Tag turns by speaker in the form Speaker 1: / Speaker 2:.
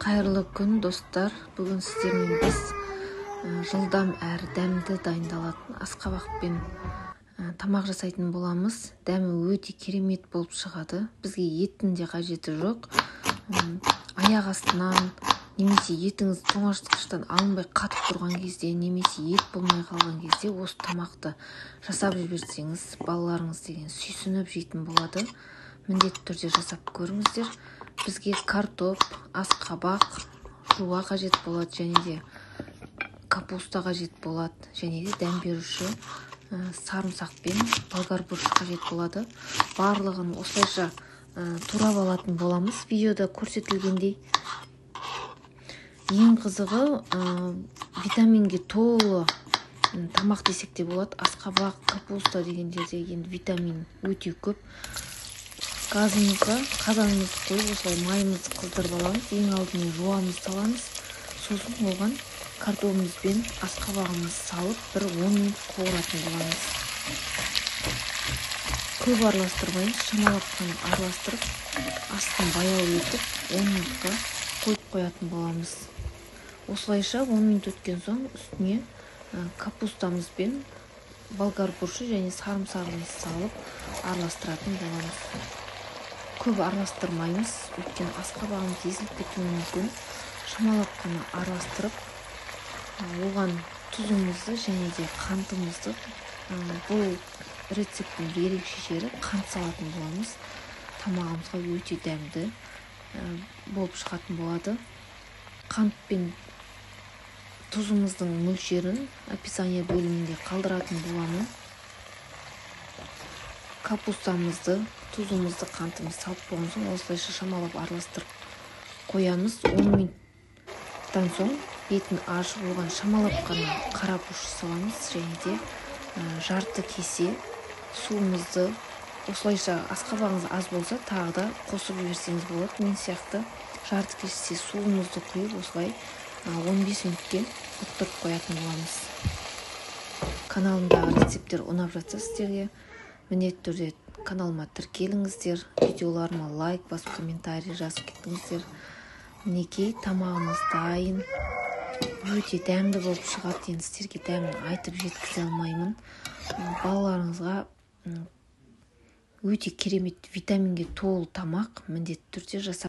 Speaker 1: Қайырлы күн, достар! Бүгін сіздермен біз жылдам әрі дәмді дайындалатын асқабақпен тамақ жасайтын боламыз. Дәмі өте керемет болып шығады. Бізге еттің де қажеті жоқ. Аяқ астынан немесе етіңіз тоңазытқыштан алынбай қатып тұрған кезде, немесе ет болмай қалған кезде осы тамақты жасап жіберсеңіз, балаларыңыз деген сүйсініп жейтін болады. Міндетті түрде жасап көріңіздер. Бізге картоп, асқабақ, жуа қажет болады, және де капуста қажет болады, және де дәм беруші сарымсақ пен болгар бұрыш қажет болады. Барлығын осылайша турап алатын боламыз, видеода көрсетілгендей. Ең қызығы, витаминге толы тамақ десек те болады. Асқабақ, капуста дегендерде енді витамин өте көп. Газымызға қазанымызды қойып, осылай майымызды қыздырып аламыз. Ең алдымен жуамызды саламыз, сосын оған картобымыз бен асқабағымызды салып, бір 10 минут қуыратын боламыз. Көп араластырмаймыз, шамалап қана араластырып, астын баяу етіп, 10 минутқа қойып қоятын боламыз. Осылайша 10 минут өткен соң үстіне капустамыз бен болгар бұрышы және сарымсағымызды салып, араластыратын боламыз. Көп араластырмаймыз, өйткені асқабағымыз езіліп кетуі мүмкін. Шамалап қана араластырып, оған тұзымызды және де қантымызды, бұл рецепттің бір ерекше жері, қант салатын боламыз. Тамағымызға өте дәмді болып шығатын болады. Қант пен тұзымыздың мөлшерін описание бөлімінде қалдыратын боламын. Капустамызды, тұзымызды, қантымызды салып болған соң, осылайша шамалап араластырып қоямыз. 10 минуттан соң бетін ашып, оған шамалап қана қара бұрыш саламыз және де жарты кесе суымызды. Осылайша асқабағыңыз аз болса, тағы да қосып жіберсеңіз болады. Мен сияқты жарты кесе суымызды құйып, осылай 15 минутке бұқтырып қоятын боламыз. Каналымдағы рецепттер ұнап жатса сіздерге, міндетті түрде каналыма тіркеліңіздер, видеоларыма лайк басып, комментарий жазып кетіңіздер. Мінекей, тамағымыз дайын, өте дәмді болып шығады. Енді сіздерге дәмін айтып жеткізе алмаймын. Балаларыңызға өте керемет, витаминге толы тамақ, міндетті түрде жасап